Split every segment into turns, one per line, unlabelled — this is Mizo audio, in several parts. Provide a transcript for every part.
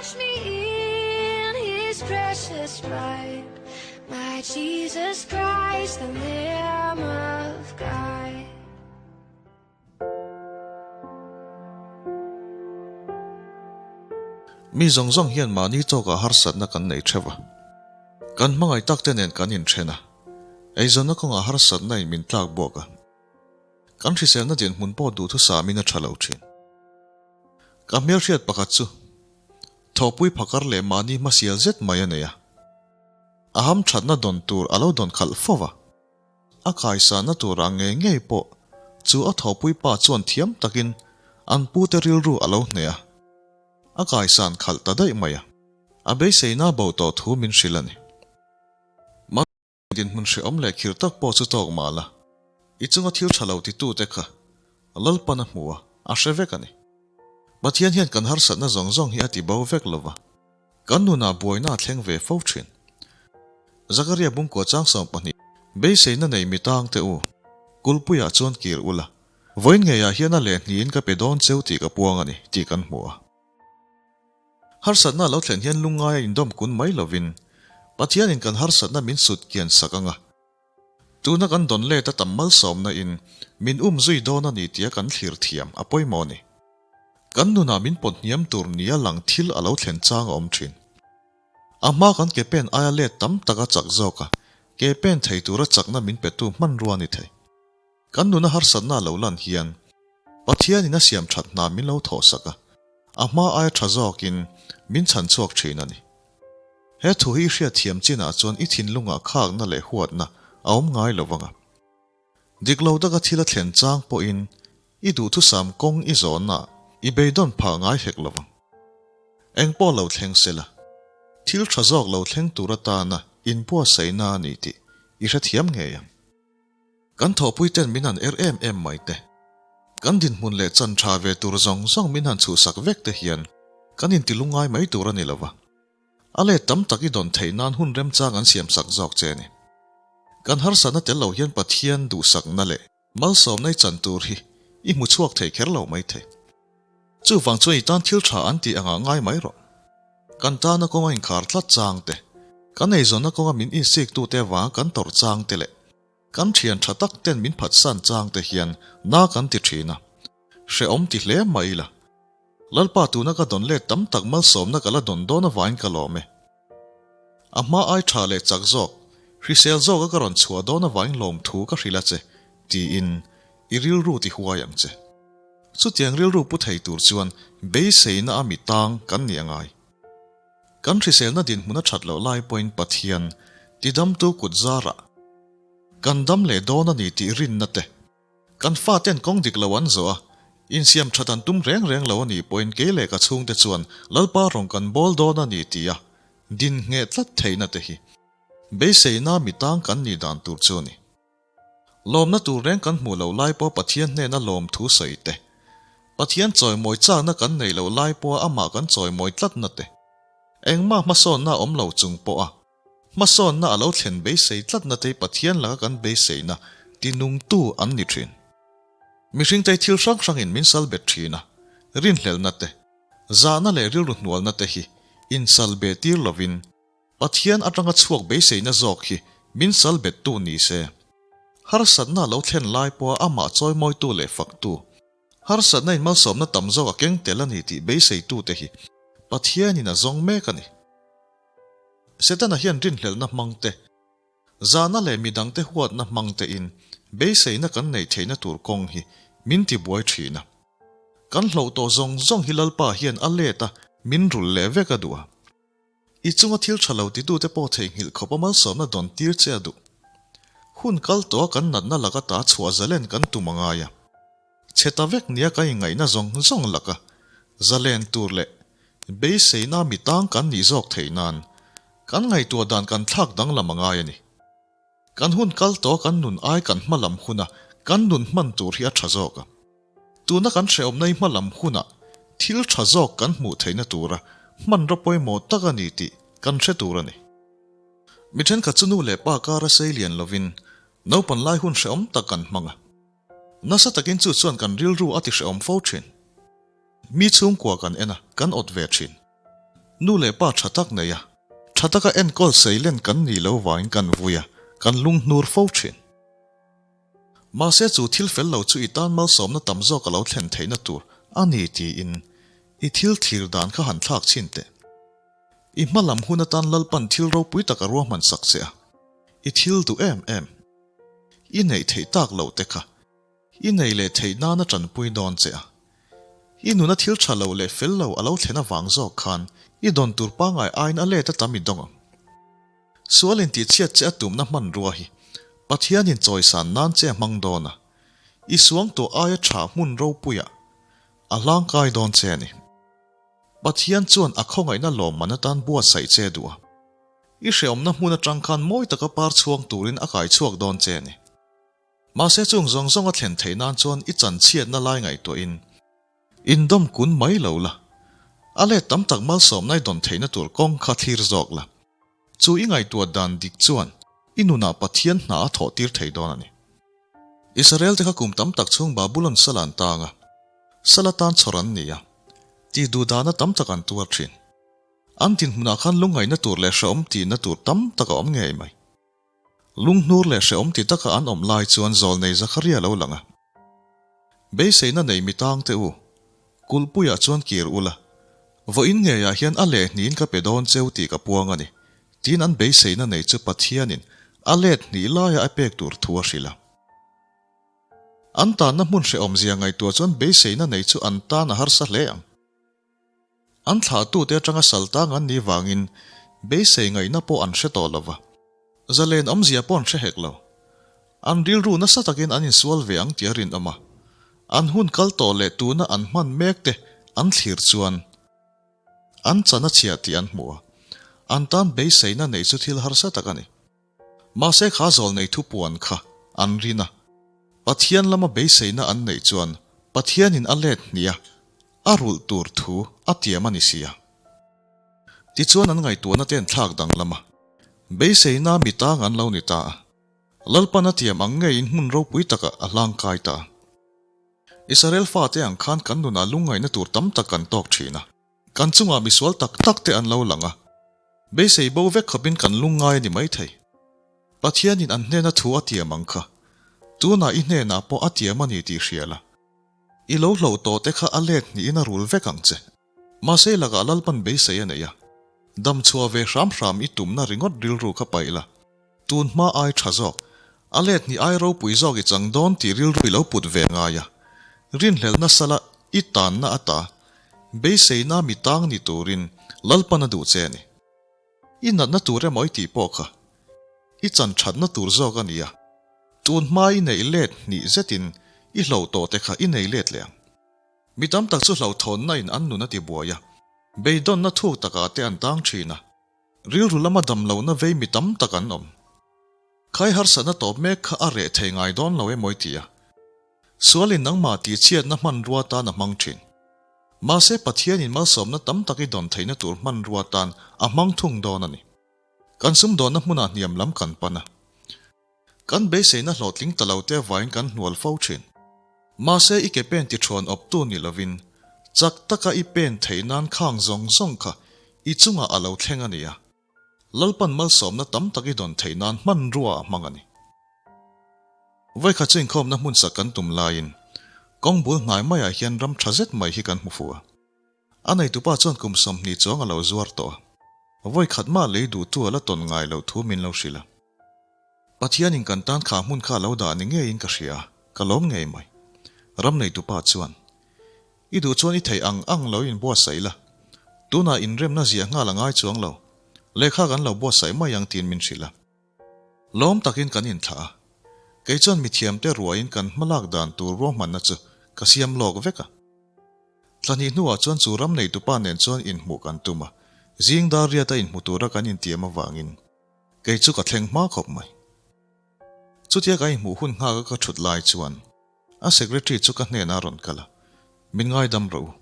Wash me in his precious blood, my Jesus Christ, the Lamb of God.
Mi zawng zawng hian mahni tawkah harsatna kan nei theuh a, kan hmangaih tak te nen kan inthen a, eizawnna kawngah harsatna in min tlak buak a, kan hriselna dinhmun pawh duhthusamin a tha lo thin. Ka hmelhriat pakhat chu thawhpui phakar leh mahni hmasial zet mai a nei a, a hamthatna dawn tur a lo dawn khalh fo va. A kaisanna turah ngei ngei pawh chu a thawhpui pa chuan thiam takin an pute rilru a lo hneh a, a kaisan khalh ta daih mai a, a beiseina bo tawh thu min hrilh a ni. Mahni dinhmun hrehawm leh khirh tak pawh chu tawk mah la, i chunga thil tha lo titute kha Lalpan a hmu a, a hre vek a ni. Pathian hian kan harsatna zawng zawng hi a ti bo vek lo va, kan nunah buaina a thleng ve fo thin. Zakaria bungkua chang 20 Beiseina nei mi tang teh u, kulpuiah chuan kir ula, vawiin ngeiah hian a leh hniin ka pe dawn cheu tih ka puang a ni tih kan hmu a. Harsatna a lo thlen hian lungngaia indawm kun mai lovin Pathianin kan harsatna min sut kian sak ang a. Tuna kan dawn let a tam malsawmna in min um zui dawn a ni tia kan thlir thiam a pawimawh a ni. Kan nunah min pawt hniam tur nia lang thil a lo thlen chang a awm thin. A hma kan ke pen aia let tam tak a chak zawk a, ke pen thei tura chakna min petu hmanrua a ni thei. Kan nuna harsatna a lo lan hian Pathianin a siam that hna min lo thawhsak a, a hma aia tha zawkin min chhan chhuak thin a ni. He thu hi i hriatthiam chinah chuan i thinlungah khakna leh huatna a awm ngai lo vang a. Dik lo taka thil a thlen chang pawhin i duhthusam kawng i zawnna i beidawn phah ngai hek lo vang. Eng pawh lo thleng se la, thil tha zawk lo thleng tur atana inbuatsaihna a ni tih i hrethiam ngei ang. Kan thawhpuiten min han er em em mai te, kan dinhmun leh chan tha ve tur zawng zawng min han chhuhsak vek te hian kan intilungngai mai tur a ni lo va. A let tam tak i dawn theih nan hun remchang an siamsak zawk che a ni. Kan harsatna tel lo hian Pathian duhsakna leh malsawmna i chan tur hi i hmu chhuak thei kher lo mai thei. Chuvang chuan i tan thil tha an tih angah ngai mai rawh. Kan tana kawnga inkhar tlat chang te, kan eizawnna kawnga min insiktute avanga kan tawrh chang te leh kan thian tha tak ten min phatsan chang te hian na kan ti thin a, hrehawm ti hle mai ila. Lalpa tuna ka dawn let tam tak malsawmna ka la dawn dawn avangin ka lawm e. A hma ai tha leh chak zawk, hrisel zawka ka rawn chhuah dawn avangin lawmthu ka hrilh a che, tiin i rilru ti huai ang che. Chutiang rilru pu thei tur chuan beiseina a mi tang kan nih a ngai. Kan hriselna dinhmun a that loh lai pawhin Pathian tidamtu kut zarah kan dam leh dawn a ni tih rinna te, Kan faten kawng dik lo an zawh a, insiam that an tum reng reng lo a nih pawhin kei leh ka chhungte chuan Lalpa rawn kan bawl dawn a ni tia din ngheh tlat theihna te hi beiseina mi tang kan nih dan tur chu a ni. Lawmna tur reng kan hmuh loh lai pawh Pathian hnena lawm thu sawi te, Pathian chawimawi chakna kan neih loh lai pawha amah kan chawimawi tlatna te, engmah hmasawnna a awm lo chung pawha Hmasawnna a lo thlen beisei tlatna te Pathian laka kan beiseina tinungtu an ni thin. Mihringte thil hrang hrangin min sal bet thin a, rinhlelhna te, zahna leh rilru hnualna te hi insal beh tir lovin Pathian atanga chhuak beiseina zawk hi min sal bettu ni se. Harsatna a lo thlen lai pawha amah chawimawitu leh faktu, harsatna in malsawmna tam zawk a keng tel a ni tih beiseitute hi Pathianin a zawng mek a ni. Setana hian rinhlelhna hmang te, zahna leh midangte huatna hmang tein beiseina kan neih theihna tur kawng hi min tibuai thin a. Kan hloh tawh zawng zawng hi Lalpa hian a let a, min rulh leh vek a duh a. I chunga thil tha lo titute pawh theihnghilh khawp a malsawmna dawn tir che a duh. Hun kal tawha kan natna laka ta chhuah zalen kan tum a ngai a. Chhe ta vek nia ka ingaihna zawng zawng laka zalen tur leh beiseina mi tang kan nih zawk theih nan kan ngaihtuah dan kan thlak danglam a ngai a ni. Kan hun kal tawha kan nun ai kan hma lam huna kan nun hman tur hi a tha zawk a. Tuna kan hrehawmna i hma lam hunah thil tha zawk kan hmuh theihna tura hmanraw pawimawh tak a ni tih kan hre tur a ni. Mi thenkhat chu nu leh pa kara sei lian lovin naupan lai hun hrehawm tak kan hmang a. Nasa takin chu chuan kan rilru a ti hrehawm fo thin. Mi chhungkua kan en a, kan awt ve thin. Nu leh pa tha tak nei a, tha taka enkawl seilen kan nih lo vangin kan vui a, kan lunghnur fo thin. Mahse chu thil fel lo chu i tan malsawmna tam zawk a lo thlen theihna tur a ni tiin i thil thlir dan kha han thlak chhin teh. I hma lam hun atan Lalpan thil ropui tak a ruahman sak che a, i thil duh em em. I neih theih tak loh te kha i nei leh theih nana tanpui dawn che a. I nuna thil tha lo leh fel lo a lo thlen avang zawk khan i dawn tur pangngai aiin a let a tam i dawng ang. Sual intihchhiat che a tumna hmanrua hi Pathianin chawisan nan che a hmang dawn a, i suangtuah aia tha hmun ropuiah a hlangkai dawn che a ni. Pathian chuan a khawngaihna lawmman atan buatsaih che duh a, i hrehawmna hmun atang khan mawi taka par chhuang turin a kai chhuak dawn che a ni. Mahse chung zawng zawng a thlen theih nan chuan i chanchhiatna lai ngaihtuahin indawm kun mai lo la, a let tam tak malsawmna i dawn theihna tur kawng kha thlir zawk la. Chu i ngaihtuah dan dik chuan i nunah Pathian hna a thawh tir thei dawn a ni. Israel te kha kum tam tak chhung Babulon sal an tang a, sal atan chhawr an ni a, tih duh dahna tam tak an tuar thin. An dinhmunah khan lungngaihna tur leh hrehawm tihna tur tam tak a awm ngei mai. Lunghnur leh hrehawm ti taka an awm lai chuan zawlnei Zakaria lo lang a. Beiseina nei mi tang teh u, kulhpuiah chuan kir ula, vawiin ngeiah hian a leh hnihin ka pe dawn cheu tih ka puang a ni, tiin an beiseina nei chu Pathianin a let hnih laia a pek tur thu a hrilh a. An tanna hmun hrehawmzia ngaihtuah chuan beiseina nei chu an tan a harsa hle ang. An thlahtute atanga saltang an nih vangin beisei ngaihna pawh an hre tawh lo va, zalen awmzia pawh an hre hek lo. An rilru nasa takin an insual ve ang tih a rinawm a, an hun kal tawh leh tuna an hman mek te an thlir chuan an chan a chhia tih an hmu a, an tan beiseina neih chu thil harsa tak a ni. Mahse kha zawlnei thupuan kha an rin a, Pathian lama beiseina an neih chuan Pathianin a let hnih a, a rulh tur thu a tiam a ni si a. Tichuan an ngaihtuahna te an thlak danglam a, beiseina mi tang an lo ni ta a, Lalpan a tiam ang ngeiin hmun ropui takah a hlangkai ta a. Israel fate ang khan kan nunah lungngaihna tur tam tak kan tawk thin a, kan chungah misual tak tak te an lo lang a, beisei bo vek khawpin kan lungngai a ni maithei. Pathianin an hnena thu a tiam ang kha, tunah i hnenah pawh a tiam a ni tih hria la. I lo hloh tawh te kha a let hnihin a rul vek ang che. Mahse i lakah Lalpan beisei a nei a, dam chhuah ve hram hram i tumna ringawt rilru kha paih la, tun hma ai tha zawk, a let hnih ai ropui zawk i chang dawn tih rilru i lo put ve ngai a, rinhlelhna sala i tanna ata beiseina mi tang ni turin Lalpan a duh che a ni. I natna tur emaw i tih pawh kha i chan thatna tur zawk a ni a, tun hma i neih let hnih zetin i hloh tawh te kha i nei let leh ang. Mi tam tak chu hlauhthawnna in an nun a ti buai a, beidawnna thuk takah te an tang thin a, rilru lama dam lohna vei mi tam tak an awm. Khai harsatna tawp mek kha a reh thei ngai dawn lo emaw i ti a, sualin nangmah tihchhiatna hmanrua tan a hmang thin. Mahse Pathianin malsawmna tam tak i dawn theihna tur hmanrua tan a hmang thung dawn a ni. Kan sumdawnna hmunah hniam lam kan pan a. Kan beiseina hlawhtling ta lo te avangin kan hnual fo thin. Mahse i ke pen ti thuan awptu ni lovin chak taka i pen theih nan khang zawng zawng kha i chungah a lo thleng a ni a. Lalpan malsawmna tam tak i dawn theih nan hmanrua a hmang a ni. Vawikhat chu inkhawmna hmun sak kan tum laiin kawng bul hnai maiah hian ram tha zet mai hi kan hmu fu a. A neitupa chuan kum 20 chuang a lo zuar tawh a, vawikhat mah lei duhtu a la tawn ngai loh thu min lo hrilh a. Pathianin kan tan kha hmun kha a lo dah ni ngeiin ka hria a, ka lawm ngei mai. Ram neitupa chuan, I duh chuan i theih ang ang lo inbuatsaih la, tunah inremna ziah nghal a ngai chuang lo, lehkha kan lo buatsaih mai ang tiin min hrilh a. Lawm takin kan inthlah a, kei chuan mithiamte ruaiin kan hmalak dan tur ruahmanna chu ka siam lawk vek a. Thla hnih hnuah chuan chu ram neitupa nen chuan inhmuh kan tum a, zing dar riata inhmu tura kan intiam avangin kei chu ka thleng hma khawp mai. Chutia ka inhmuh hun nghaka ka thut lai chuan a secretary chu ka hnenah a rawn kal a, Min ngaidam rawh u.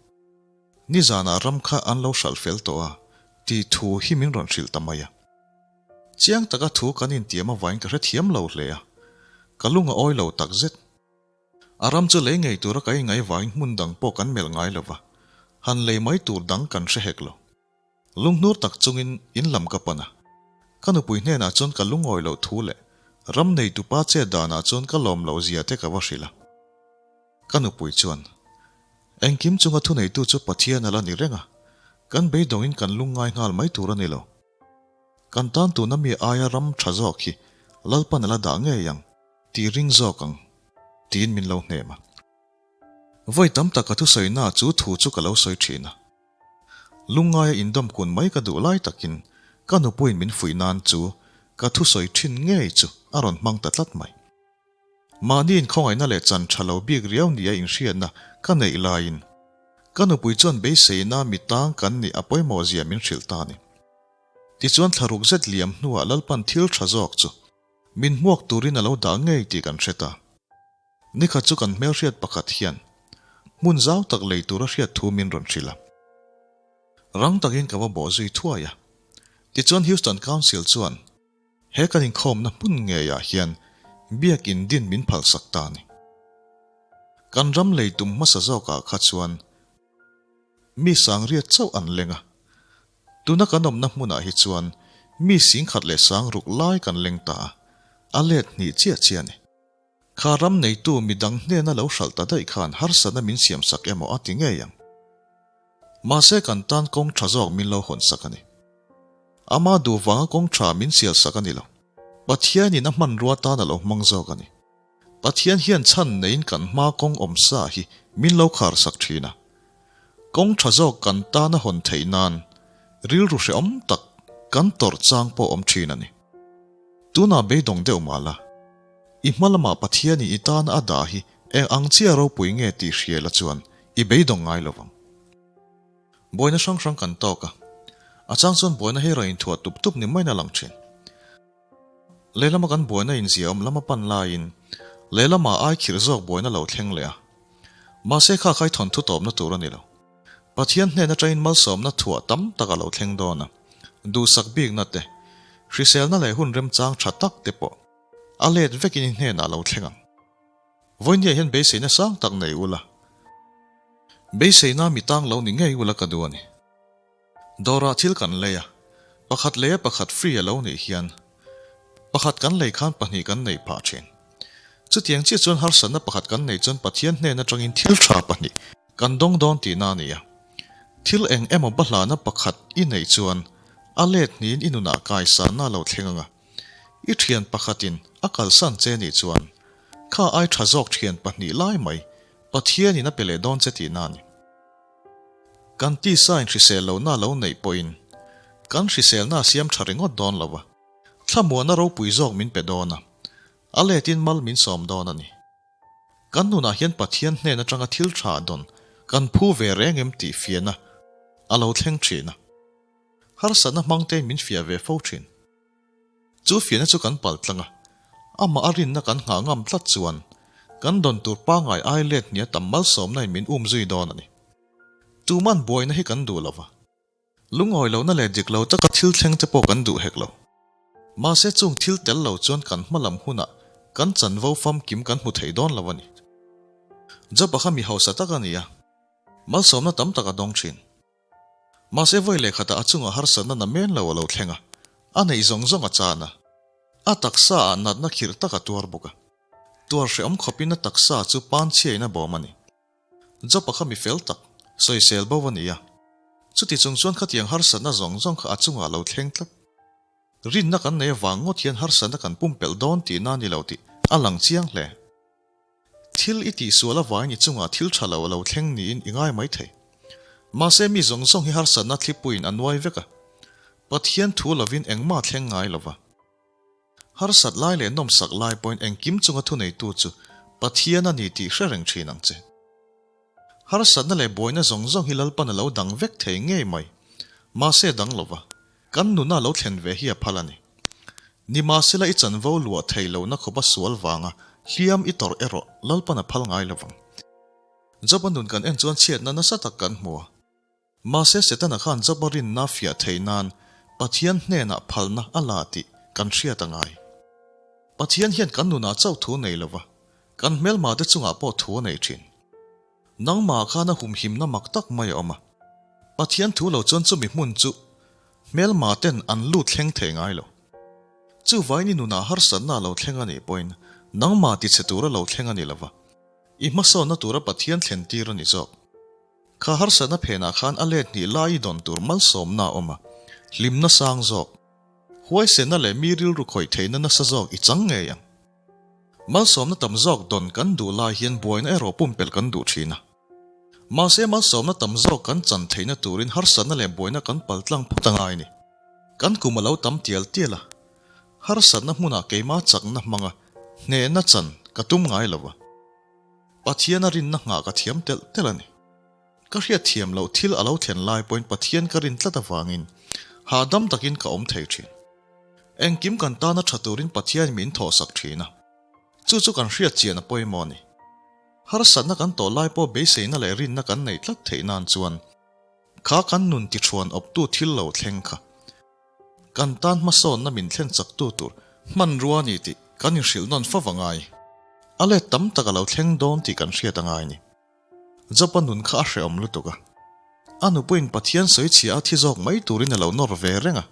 Nizanah ram kha an lo hralh fel tawh a tih thu hi min rawn hrilh ta mai a. Chiang taka thu kan intiam avangin ka hrethiam lo hle a, ka lung a awi lo takzet. A ram chu lei ngei tura ka inngai vangin hmun dang pawh kan melh ngai lo va, han lei mai tur dang kan hre hek lo. Lunghnur tak chungin in lam ka pan a. Ka nupui hnenah chuan ka lungawi loh thu leh ram neitupa chet danah chuan ka lawm loh zia te ka va hrilh a. Ka nupui chuan, Engkim chunga thuneitu chu Pathian a la ni reng a, kan beidawngin kan lungngai nghal mai tur a ni lo. Kan tan tuna mi aia ram tha zawk hi Lalpan a la dah ngei ang tih ring zawk ang, tiin min lo hnem a. Vawi tam tak ka thusawi-na chu thu chu ka lo sawi thin a. Lungngaia indawm kun mai ka duh lai takin ka nupuiin min fuih nan chu ka thusawi thin ngei chu a rawn hmang ta tlat mai. Mahni inkhawngaihna leh chan tha lo bik riau nia inhriatna ka neih laiin ka nupui chuan beiseina mi tang kan nih a pawimawh zia min hrilh ta a ni. Tichuan thlaruk zet liam hnuah Lalpan thil tha zawk chu min hmuak turin a lo dah ngei tih kan hre ta. Nikhat chu kan hmelhriat pakhat hian hmun zau tak lei tura hriat thu min rawn hrilh a. Rang takin ka va bawh zui thuai a. Tichuan Houston Council chuan he kan inkhawmna hmun ngeiah hian biakin din min phalsak ta a ni. Kan ram lei tum hmasa zawkah kha chuan mi sangriat chauh an leng a. Tuna kan awmna hmunah hi chuan mi singkhat leh sangruk lai kan leng ta a, a let hnih chiah chiah a ni. Kha ram neitu midang hnena lo hralh ta daih khan harsatna min siamsak emaw a ti ngei ang. Mahse kan tan kawng tha zawk min lo hawnsak a ni. Ama duh vanga kawng tha min sialsak a ni lo. Pathianin a hmanrua tan a lo hmang zawk a ni. Pathian hian chhan neiin kan hma kawng awm sa hi min lo kharsak thin a. Kawng tha zawk kan tan a hawn theih nan rilru hrehawm tak kan tawrh chang pawh awm thin a ni. Tunah beidawng deuh mah la, i hma lamah Pathianin i tana a dah hi eng ang chiah ropui nge tih hria la chuan i beidawng ngai lo vang. Buaina hrang hrang kan tawk a, a chang chuan buaina hi rawn inthuah tup tup ni maiin a lang thin. Lehlama kan buaina inziahawm lama pan laiin lehlamah ai khirh zawk buaina lo thleng leh a. Mahse kha khai thawnthu tawpna tur a ni lo. Pathian hnen atangin malsawmna thuah tam tak a lo thleng dawn a, duhsak bikna te, hriselna leh hun remchang tha tak te pawh a let vekin i hnenah a lo thleng ang. Vawinia hian beiseina sang tak nei ula, beiseina mi tang lo ni ngei ula ka duh a ni. Dawrah thil kan lei a, pakhat lei a pakhat free a lo nih hian pakhat kan lei khan pahnih kan neih phah thin. Chutiang chiah chuan harsatna pakhat kan neih chuan Pathian hnen atangin thil tha pahnih kan dawng dawn tihna a ni a. Thil eng emaw bahlahna pakhat i neih chuan a let hnihin i nunah kaisanna a lo thleng ang a. I thian pakhatin a kalsan che nih chuan kha ai tha zawk thian pahnih lai mai Pathianin a pe leh dawn che tihna a ni. Kan tisa in hrisel lohna a lo neih pawhin kan hriselna a siam tha ringawt dawn lo va, thlamuahna ropui zawk min pe dawn a, a letin mal min sawm dawn a ni. Kan nunah hian Pathian hnen atanga thil tha dawn kan phu ve reng em tih fiahna a lo thleng thin a, harsatna hmangtein min fiah ve fo thin. Chu fiahna chu kan pal tlang a, amah a rinna kan nghah ngam tlat chuan kan dawn tur pangngai ai let hnia tam malsawmna in min um zui dawn a ni. Tuman buaina hi kan duh lo va, lungawi lohna leh dik lo taka thil thleng te pawh kan duh hek lo. Mahse chung thil tel lo chuan kan hma lam hunah kan chanvo famkim kan hmu thei dawn lo a ni. Job-a kha mi hausa tak a ni a, malsawmna tam tak a dawng thin. Mahse vawi leh khatah a chungah harsatna na men lo a lo thleng a, a neih zawng zawng a chan a. A taksa ah natna khirh tak a tuar bawk a. Tuar hrehawm khawpin a taksa chu pan chhiain a bawm a ni. Job-a kha mi fel tak, sawisel bo a ni a. Chuti chung chuan khatiang harsatna zawng zawng kha a chungah a lo thleng tlat. Rinna kan nei avang ngawt hian harsatna kan pumpelh dawn tihna a ni lo tih a lang chiang hle. Thil i tihsual avangin i chungah thil tha lo a lo thleng niin i ngai mai thei. Mahse mi zawng zawng hi harsatna thlipuiin a nuai vek a. Pathian thu lovin engmah thleng ngai lo va. Harsat lai leh nawmsak lai pawhin engkim chunga thuneitu chu Pathian a ni tih hre reng thin ang che. Harsatna leh buaina zawng zawng hi Lalpan a lo dang vek thei ngei mai. Mahse dang lo va. Kan nuna lo thlen ve hi a phal a ni. Nimahsela i chanvo luah thei lohna khawpa sual vanga hliam i tawrh erawh Lalpan a phal ngai lovang. Job-a nun kan en chuan chhiatna nasa tak kan hmu a. Mahse Setana khan Job-a rinna fiah theih nan Pathian hnenah phalna a la tih kan hriat a ngai. Pathian hian kan nunah chauh thu nei lova, kan hmelmate chungah pawh thu a nei thin. Nangmah khan a humhimna mak tak mai a awm a. Pathian thu lo chuan chumi hmun chu. Hmelma ten an lut thleng thei ngai lo. Chuvain i nunah harsatna a lo thleng a nih pawhin nangmah tichhe tura lo thleng a ni lova, i hmasawnna tura Pathian thlen tir a ni zawk. Kha harsatna phenah khan a let hnih lai i dawn tur malsawmna a awm a, hlimna sang zawk, huaisenna leh mi rilru khawih theihna nasa zawk i chang ngei ang. Malsawmna tam zawk dawn kan duh lai hian buaina erawh pumpelh kan duh thin a. Mahse malsawmna tam zawk kan chan theihna turin harsatna leh buaina kan paltlang phawt a ngai a ni. Kan kum a lo tam tial tial a, harsatna hmunah keima chakna hmanga hnehna chan ka tum ngai lo va. Pathian a rinna nghah ka thiam telh telh a ni. Ka hriat thiam loh thil a lo thlen lai pawhin Pathian ka rin tlat avangin hahdam takin ka awm thei thin. Engkim kan tana tha turin Pathian min thawhsak thin a, chu chu kan hriat chian a pawimawh a ni. Harsatna kan tawh lai pawh beiseina leh rinna kan neih tlat theih nan chuan kha kan nun tichhuan awptu thil lo thleng kha kan tan hmasawnna min thlen chaktu tur hmanrua a ni tih kan inhrilh nawn fo a ngai. A let tam tak a lo thleng dawn tih kan hriat a ngai a ni. Job-a nun kha a hrehawm lutuk a. A nupuiin Pathian sawichhia a thi zawk mai turin a lo nawr ve reng a.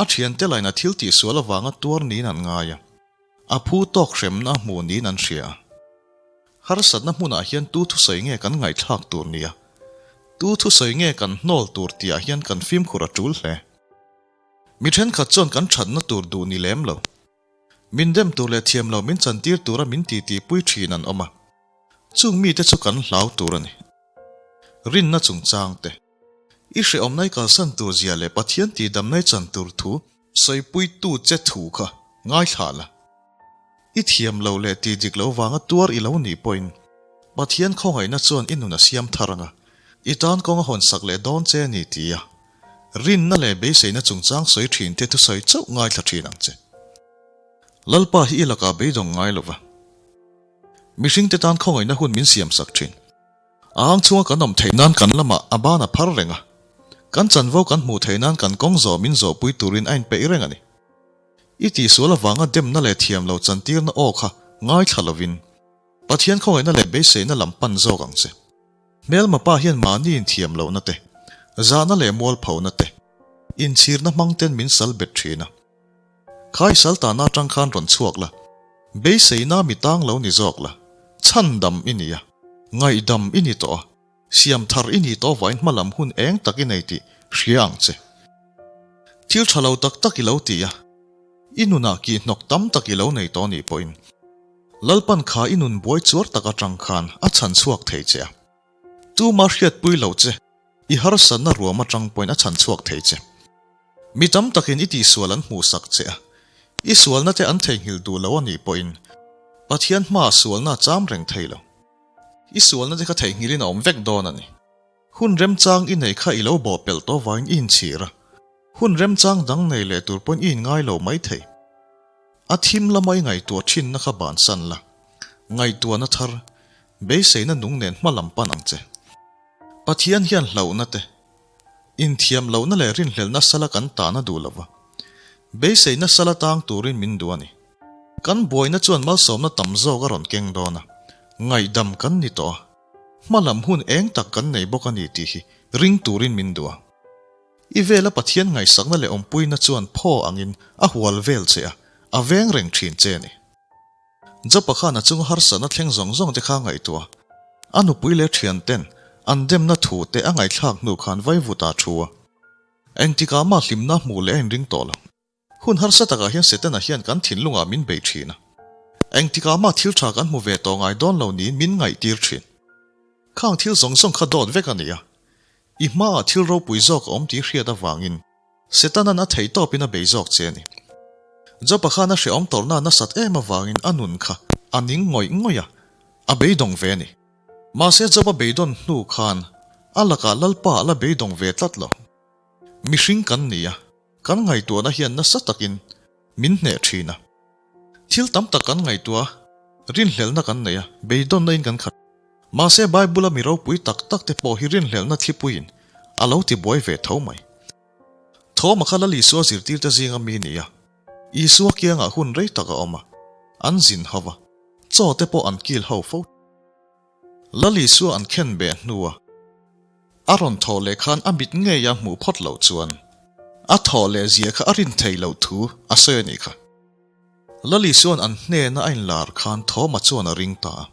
A thiante laina thil tihsual avanga tuar niin an ngai a, a phu tawk hremna a hmuh niin an hria a. Harsatna hmunah hian tu thusawi nge kan ngaihthlak tur nia, tu thusawi nge kan hnawl tur tihah hian kan fimkhur a tul hle. Mi thenkhat chuan kan thatna tur duh ni lem lo. Min dem tur leh thiam lo min chantir tura min titipui thin an awm a, chung mite chu kan hlau tur a ni. Rinna chungchang te. I hrehawmna i kalsan tur zia leh Pathian tihdamna i chan tur thu sawipuitu che thu kha ngaithla la. I thiam lo leh tih dik lo vanga tuar i lo nih pawhin Pathian khawngaihna chuan i nun a siam thar anga i tan kawng a hawn sak leh dawn che a ni ti a rinna leh beiseina chungchang sawi thin te thusawi chauh ngaithla thin ang che. Lalpa hi i lakah beidawng ngai lova mihringte tan khawngaihna hun min siam sak thin. A ang chhunga kan awm theih nan kan lamah a ban a phar reng a, kan chanvo kan hmuh theih nan kan kawng zawh min zawhpui turin a inpeih reng a ni. I tihsual avanga demna leh thiam lo chantirna aw kha ngaithla lovin Pathian khawngaihna leh beiseina lam pan zawk ang che. Hmelma pa hian mahni inthiam lohna te, zahna leh mualphona te, inchhirna hmang ten min sal bet thin a. Kha i sal tahna atang khan rawn chhuak la, beiseina mi tang lo ni zawk la, chhandam i ni a, ngaihdam i ni tawh a, siam thar i ni tawh vain hmalam hun eng tak i nei tih hria ang che. Thil tha lo tak tak i lo ti a, i nunah kihhnawk tam tak i lo nei tawh nih pawhin Lalpan kha i nun buai chuar tak atang khan a chhan chhuak thei che a, tuma hriatpui lo che I harsatna ruam atang pawhin a chhan chhuak thei che. Mi tam takin i tihsual an hmuhsak che a, i sualna te an theihnghilh duh lo a nih pawhin Pathian hmaah sualna a cham reng thei lo. I sualna te kha theihnghilhin a awm vek dawn a ni. Hun remchang i nei kha i lo bawhpelh tawh vangin i inchhir a, hun remchang dang nei leh tur pawhin i inngai lo mai thei. A thim lama i ngaihtuah thinna kha bansan la, ngaihtuahna thar, beiseina nung nen hma lam pan ang che. Pathian hian hlauhna te, inthiam lohna leh rinhlelhna sala kan tahna duh lova, beiseina sala tang turin min duh a ni. Kan buaina chuan malsawmna tam zawk a rawn keng dawn a, ngaihdam kan ni tawh a, hmalam hun eng tak kan nei bawk a ni tih hi ring turin min duh a. I vela Pathian ngaihsakna leh awmpuina chuan phaw angin a hual vel che a, a veng reng thin che a ni. Jopa khan a chunga harsatna thleng zawng zawng te kha a ngaihtuah a, a nupui leh thian ten an demna thu te a ngaihthlak hnu khan vaivut ah thu a, engtikah mah hlimna hmuh leh a inring tawh lo. Hun harsa takah hian Setana hian kan thinlungah min bei thin a, engtikah mah thil tha kan hmu ve tawh ngai dawn lo niin min ngaihtir thin. Khang thil zawng zawng kha dawt vek a ni a, i hmaah thil ropui zawk a awm tih hriat avangin Setanan a theih tawpin a bei zawk che a ni. Job-a khan a hrehawm tawrhna a nasat em avangin a nun kha a ning ngawih ngawih a, a beidawng ve a ni. Mahse Job-a beidawn hnu khan a lakah Lalpa a la beidawng ve tlat lo. Mihring kan ni a, kan ngaihtuahna hian nasa takin min hneh thin a. Thil tam tak kan ngaihtuah a, rinhlelhna kan nei a, beidawnna in kan khat. Mahse Bible-a mi ropui tak tak te pawh hi rinhlelhna thlipuiin a lo ti buai ve tho mai. Thawma kha Lal Isua zirtirte zinga mi ni a, Isua kiangah hun rei tak a awm a, an zin ho va, chaw te pawh an kil ho fo. Lal Isua an khen beh hnua a rawn thawh leh khan a mit ngeia hmuh phawt loh chuan. A thawh leh zia kha a rin thei loh thu a sawi a nih kha. Lali chuan an hnena a inlar khan Thawma chuan a ring ta a.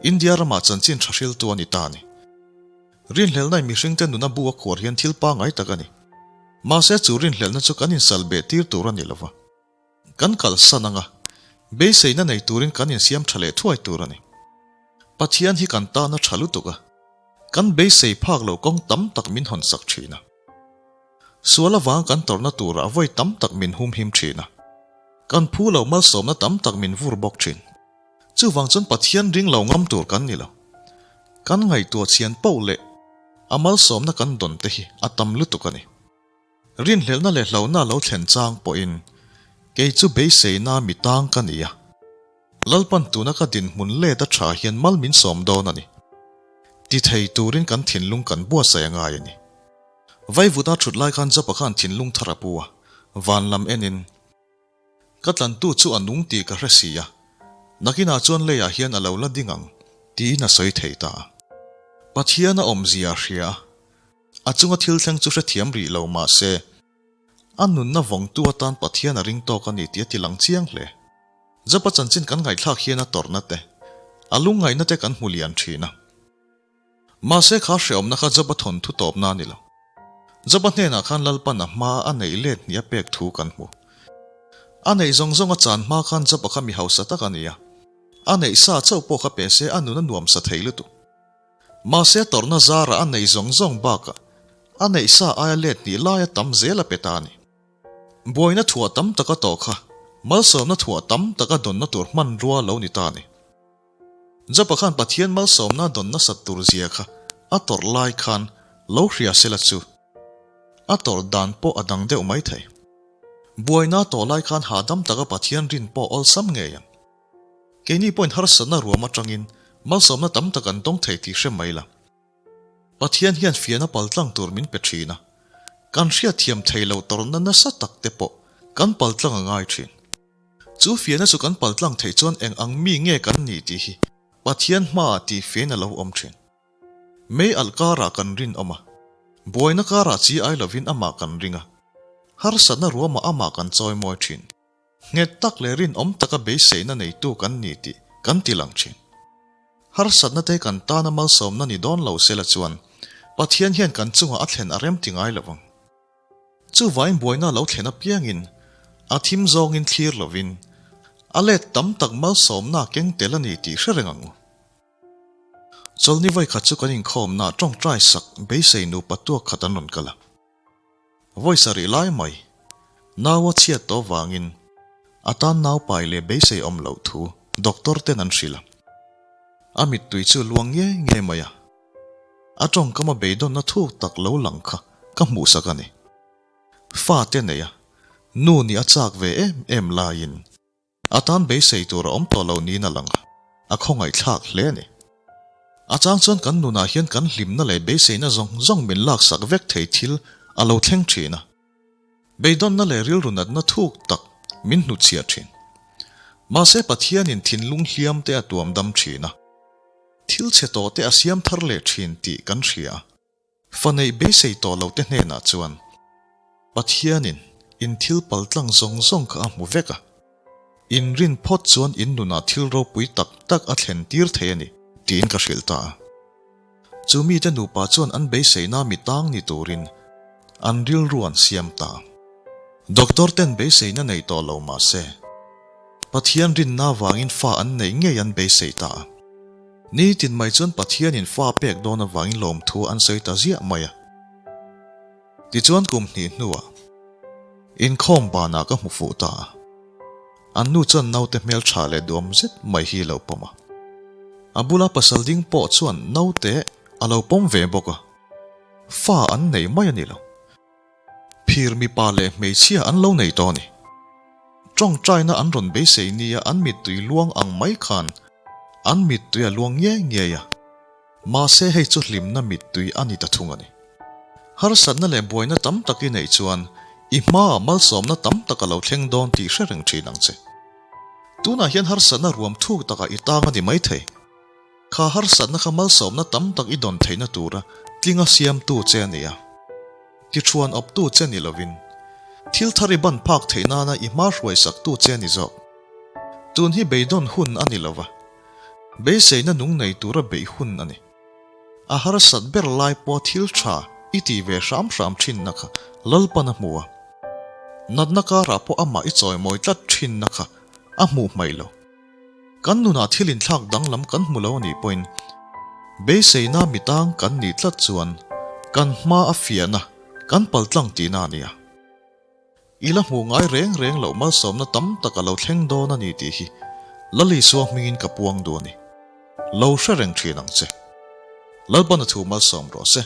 India ramah chanchin tha hriltu a ni ta a ni. Rinhlelhna in mihringte nuna bu a khuar hian thil pangngai tak a ni. Mahse chu rinhlelhna chu kan insal beh tir tur a ni lova. Kan kalsan anga, beiseina nei turin kan insiam tha leh thuai tur a ni. Pathian hi kan tana tha lutuk a, kan beisei phak loh kawng tam tak min hawn sak thin a. Sual avanga kan tawrhna turah vawi tam tak min humhim thin a, kan phu loh malsawmna tam tak min vur bawk thin. Chuvang chuan Pathian ring lo ngam tur kan ni lo. Kan ngaihtuah chhian poh leh a malsawmna kan dawn te hi a tam lutuk a ni. Rinhlelhna leh hlauhna lo thlen chang pawhin kei chu beiseina mi tang ka ni a. Lalpan tuna ka dinhmun let a tha hian mal min sawm dawn a ni. Ti thei turin kan thinlung kan buatsaih a ngai a ni. Vaivuta thut lai khan Japa khan thinlung thar a pu a, van lam enin, Ka tlantu chu a nung tih ka hre si a, nakinah chuan leiah hian a lo la ding ang, tiin a sawi thei ta a. Pathian a awmzia a hria a, a chunga thil thleng chu hrethiam rih lo mah se, a nunna vawngtu atan Pathian a ring tawk a ni tih a ti lang chiang hle. Japa chanchin kan ngaihthlak hian a tawrhna te, a lungngaihna te kan hmu lian thin a. Mahse kha hreawmna kha Job-a thawnthu tawpna a ni lo. Job-a hnenah khan Lalpan a hma a neih let hnih a pek thu kan hmu. A neih zawng zawng a chan hma khan Job-a kha mi hausa tak a ni a. A neih sa chauh pawh kha pe se a nun a nuamsa thei lutuk. Mahse tawrhna zarah a neih zawng zawng bakah a neih sa aia let hnih laia tam zel a pe ta a ni. Buaina thuah tam taka tawh kha malsawmna thuah tam taka dawnna tur hmanrua lo ni ta a ni. Jopa khan Pathian malsawmna dawn nasat tur zia kha a tawrh lai khan lo hria sela chu a tawrh dan pawh a dang deuh mai thei. Buaina tawh lai khan hahdam taka Pathian rin pawh awlsam ngei ang. Keini pawhin harsatna ruam atangin malsawmna tam tak an dawng thei tih hre mai la. Pathian hian fiahna paltlang tur min pe thin a, kan hriatthiam thei loh tawrhna nasa tak te pawh kan paltlang a ngai thin. Chu fiahna chu kan paltlang theih chuan eng ang mi nge kan nih tih hi Pathian hmaah tih fiahin a lo awm thin. Mei alh karah kan rinawm a, buaina karah chi ai lovin amah kan ring a, harsatna ruamah amah kan chawimawi thin. Nghet tak leh rinawm taka beiseina neitu kan ni tih kan ti lang thin. Harsatna te kan tana malsawmna ni dawn lo sela chuan Pathian hian kan chungah a thlen a rem ti ngai lo vang. Chuvain buaina lo thlen apiangin a thim zawngin thlir lovin a let tam tak malsawmna keng tel a ni tih hre reng ang u. Chawlhni vawikhat chu kan inkhawmnaah tawngtai sak beisei nupa tuak khat an rawn kal a. Vawi sarih lai mai, nau a chhiat tawh vangin a tan nau pai leh beisei awm loh thu doctor ten an hrilh a. A mittui chu luang nge nge mai a. A tawngkam a beidawnna thuk tak lo lang kha ka hmuhsak a ni. Fate nei a, nu nih a chak ve em em laiin A tan beisei tur a awm tawh lo niin a lang a, a khawngaihthlak hle a ni. A chang chuan kan nunah hian kan hlimna leh beiseina zawng zawng min laksak vek thei thil a lo thleng thin a. Beidawnna leh rilru natna thuk tak min hnutchhiah thin. Mahse Pathianin thinlung hliam te a tuam dam thin a, thil chhe tawh te a siam thar leh thin tih kan hria a. Fa neih beisei tawh lo te hnenah chuan Pathianin in thil paltlang zawng zawng kha a hmu vek a, in rin phawt chuan in nunah thil ropui tak tak a thlen tir thei a ni tiin ka hrilh ta a. Chu mite nupa chuan an beiseina mi tang ni turin an rilru an siam ta a. Doctor ten beiseina nei tawh lo mah se, Pathian rinna vangin fa an neih ngei an beisei ta a. Nitin mai chuan Pathianin fa pek dawn avangin lawmthu an sawi ta ziah mai a. Tichuan kum hnih hnuah inkhawm banah ka hmu fuh ta a. An nu chuan naute hmeltha leh duam zet mai hi a lo pawm a. A bula pasal ding pawh chuan naute a lo pawm ve bawk a. Fa an nei mai a ni lo. Phir mipa leh hmeichhia an lo nei tawh a ni. Tawngtaina an rawn beisei nia an mittui luang ang mai khan an mittui a luang ngiai ngiai a, mahse hei chu hlimna mittui a ni ta thung a ni. Harsatna leh buaina tam tak i neih chuan i hmaah malsawmna tam tak a lo thleng dawn tih hre reng thin ang che. Tunah hian harsatna ruam thuk takah i tang a ni maithei. Kha harsatna kha malsawmna tam tak i dawn theihna tura tlinga siamtu che a ni a. Tichhuan awptu che ni lovin. Thil thar i ban phak theih nana i hma hruaisaktu che a ni zawk. Tun hi beidawn hun a ni lova, beiseina nung nei tura beih hun a ni. A harsat ber lai pawha thil tha i ti ve hram hram thinna kha Lalpan a hmu a. Natna karah pawh amah i chawimawi tlat thinna kha a hmuh hmaih lo. Kan nunah thil inthlak danglam kan hmu lo a nih pawhin beiseina mitang kan nih tlat chuan kan hma a fiahna kan paltlang tihna a ni a. I la hmuh ngai reng reng loh malsawmna tam tak a lo thleng dawn a ni tih hi Lalisua hmingin ka puang duh a ni. Lo hre reng thin ang che. Lalpana thu malsawm rawh se.